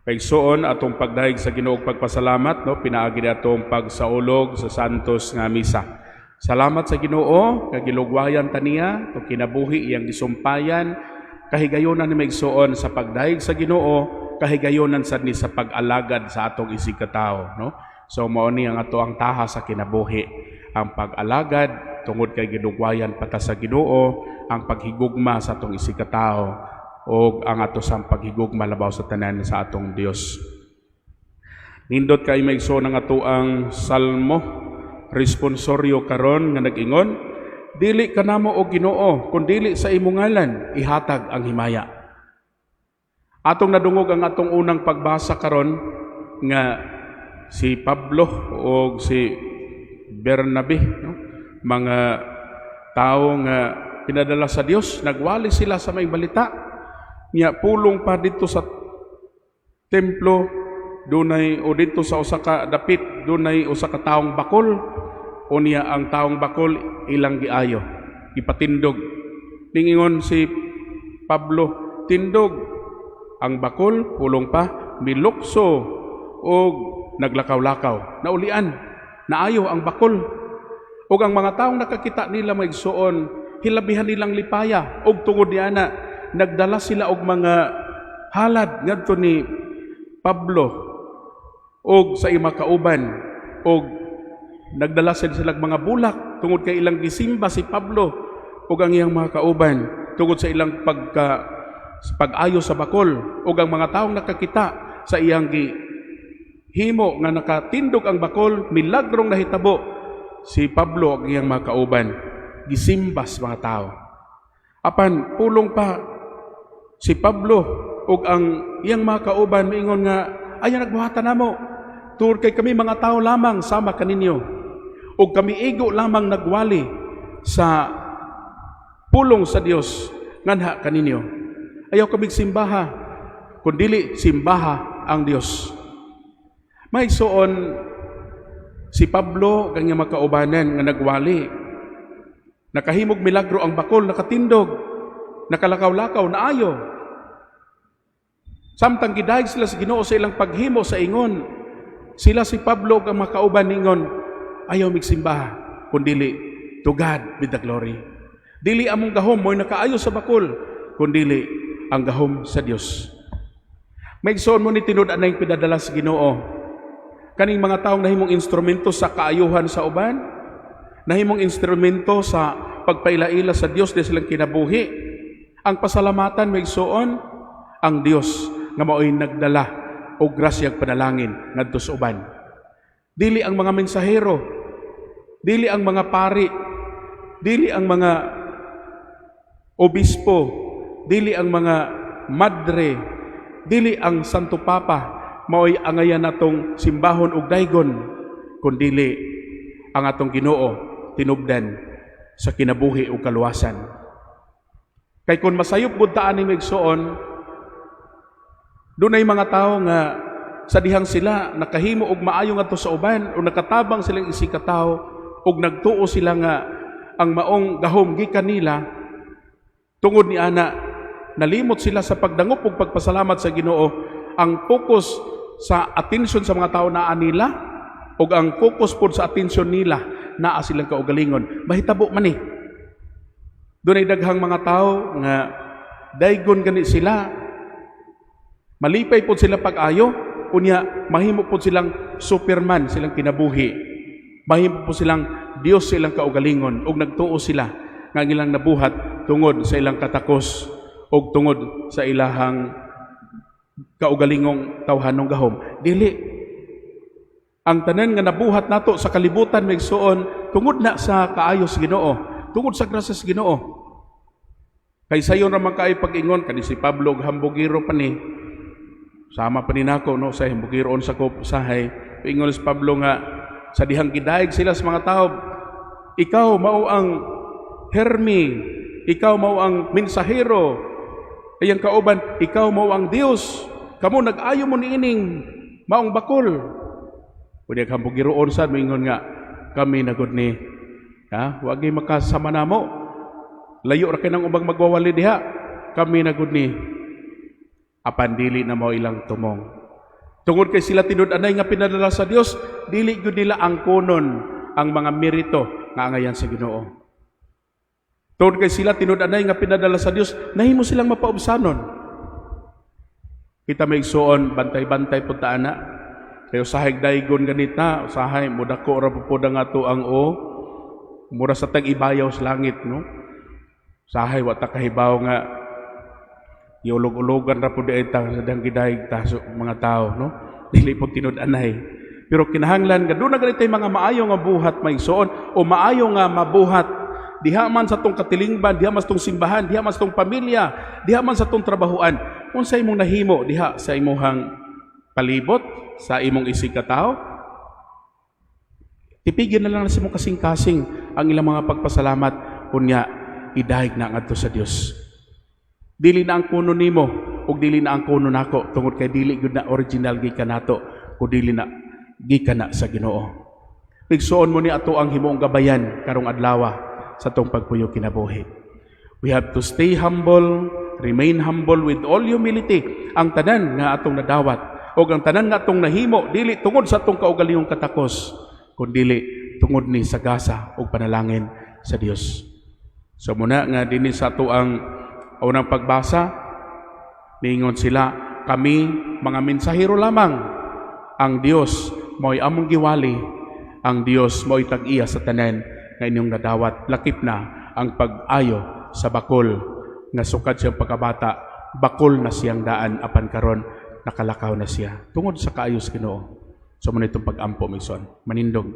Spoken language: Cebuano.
Kaigsuon, atong pagdayeg sa Ginoo og pagpasalamat, no, pinaagi ni atong pagsaulog sa Santos nga Misa. Salamat sa Ginoo nga gilugwayan ta niya atong kinabuhi, iyang gisumpayan. Kahigayonan ni, maigsuon, sa pagdayeg sa Ginoo, kahigayonan sad ni sa pag-alagad sa atong isigkatawo, no? So mao ni ang ato ang taha sa kinabuhi, ang pag-alagad tungod kay gilugwayan pa ta sa Ginoo, ang paghigugma sa atong isigkatawo o ang ato sang paghigugma labaw sa tanan sa atong Dios. Nindot kay, maigsoon, ang ato ang salmo responsoryo karon nga nag-ingon, "Dili kanamo, o Ginoo, kun dili sa imong ngalan ihatag ang himaya." Atong nadungog ang atong unang pagbasa karon nga si Pablo o si Bernabe, no? Mga tao nga pinadala sa Dios, nagwali sila sa Maayong Balita. Nya pulong pa dito sa templo dunay o dito sa usa ka dapit dunay usa ka taong bakol. Unya ang taong bakol ilang giayo, ipatindog. Ningingon si Pablo, "Tindog ang bakol." Pulong pa milukso og naglakaw-lakaw, naulian, naayo ang bakol. Ug ang mga taong nakakita nila, maigsuon, hilabihan nilang lipaya, og tungod niana nagdala sila og mga halad ngadto ni Pablo og sa iyang kauban, og nagdala sila mga bulak tungod kay ilang gisimba si Pablo ug ang iyang mga kauban tungod sa ilang pag-ayo sa bakol. Ug ang mga taong nakakita sa iyang gi himo nga nakatindog ang bakol, milagrong nahitabo, si Pablo ug iyang mga kauban gisimbas mga tao. Apan pulong pa si Pablo ug ang iyang mga kauban miingon nga ayaw nagbuhatan namo tungod kay kami mga tao lamang sama kaninyo ug kami igo lamang nagwali sa pulong sa Dios nganha kaninyo. Ayaw kami simbaha kun dili simbaha ang Dios. Maigsuon, si Pablo kanya mga kaubanan nga nagwali, nakahimog milagro ang bakol, nakatindog, nakalakaw-lakaw, naayo. Samtang gidayeg sila sa Ginoo sa ilang paghimo sa ingon, sila si Pablo ug ang mga kauban ningon, "Ayaw migsimbaha kundili to God be the glory. Dili among gahom mo'y nakaayo sa bakol, kundili ang gahom sa Dios." Maigsoon, mao ni tinud-an na pinadala sa Ginoo. Kaning mga taong nahimong instrumento sa kaayuhan sa uban, nahimong instrumento sa pagpaila-ila sa Dios di silang kinabuhi. Ang pasalamatan, maigsuon, ang Dios nga mao'y nagdala og grasyag panalangin ngadto sa uban. Dili ang mga mensahero, dili ang mga pari, dili ang mga obispo, dili ang mga madre, dili ang Santo Papa mao'y angayan natong simbahon ug daygon, kundili ang atong Ginoo tinubdan sa kinabuhi ug kaluwasan. Kay kung masayop gud ta ani, maigsuon, dunay mga tao nga sa dihang sila nakahimo og maayo ngadto sa uban o nakatabang silang isigkatawo ug nagtuo sila nga ang maong gahom gikan nila, tungod ni ana nalimot sila sa pagdangop ug pagpasalamat sa Ginoo. Ang focus sa atensyon sa mga tao naa nila ug ang focus pod sa atensyon nila naa silang kaugalingon. Mahitabo man ni dunay daghang mga tao nga daygon gani sila, malipay pod sila pag-ayo, unya mahimo pod silang Superman silang kinabuhi, mahimo po silang Dios silang kaugalingon, ug nagtuo sila nga ang ilang nabuhat tungod sa ilang katakos ug tungod sa ilahang kaugalingong tawhanong gahom. Dili. Ang tanan nga nabuhat nato sa kalibutan, maigsuon, tungod na sa kaayo sa Ginoo, tungod sa grasya sa Ginoo. Kay sayon ra man kaayo pag-ingon kani si Pablo og hambugiro pa ni. Sama pa ni nako, no, sa hambugiron sa ko usahay. Ingon si Pablo nga sa dihang gidayeg sila sa mga tao, "Ikaw mao ang Hermi, ikaw mao ang mensahero." Ayang kauban, "Ikaw mao ang Dios. Kamo nag-ayo mo niining maong bakol." Unya hambugiroon sad moingon nga kami na gud ni. Ha? Wagi makasama namo. Layo ra kay nang ubang magwawali diha. Kami na gud ni. Apan dili na mao ilang tumong. Tungod kay sila tinud-anay nga pinadala sa Dios, dili gyud nila angkonon ang mga merito nga angayan sa Ginoo. Tungod kay sila tinud-anay nga pinadala sa Dios, nahimo silang mapaubsanon. Kita, mga igsuon, bantay-bantay pud ta ana. Kay usahay daygon ganita, usahay mudako ra pud ang ato ang o mura sa tag ibayaw sa langit, no? Usahay wa ta kahibaw nga iulog-ulogan ra pud ay ta sa dang gidayeg ta sa mga tao, no? Dili pud tinud-anay. Pero kinahanglan nga duna ganitay mga maayo nga buhat, mga igsuon, o maayo nga mabuhat diha man sa tong katilingban, diha man sa tong simbahan, diha man sa tong pamilya, diha man sa tong trabahuan. Unsa imong nahimo diha sa imuhang palibot, sa imong isig katawo? Tipigin na lang sa imong kasing-kasing ang ilang mga pagpasalamat, unya idayeg na ngadto sa Dios. Dili na ang kuno nimo ug dili na ang kuno nako tungod kay dili gyud na original gikan nato, kun dili na gikan na sa Ginoo. Igsuon, mao ni ato ang himuong gabayan karong adlaw sa atong pagpuyo kinabuhi. We have to stay humble, remain humble with all humility. Ang tanan nga atong nadawat o ang tanan nga atong nahimo, dili tungod sa atong kaugalingong katakos, kun dili tungod ni sa gasa ug panalangin sa Dios. So muna nga dinhi sa ato ang unang pagbasa, niingon sila, "Kami mga mensahero lamang. Ang Dios mao'y among giwali, ang Dios mao'y tag-iya sa tanan nga inyong nadawat," lakip na ang pag-ayo sa bakol nga sukad siyang pagkabata, bakol na siyang daan, apan karon nakalakaw na siya tungod sa kaayo sa Ginoo. So mao itong pag-ampo, mga igsoon. Manindog.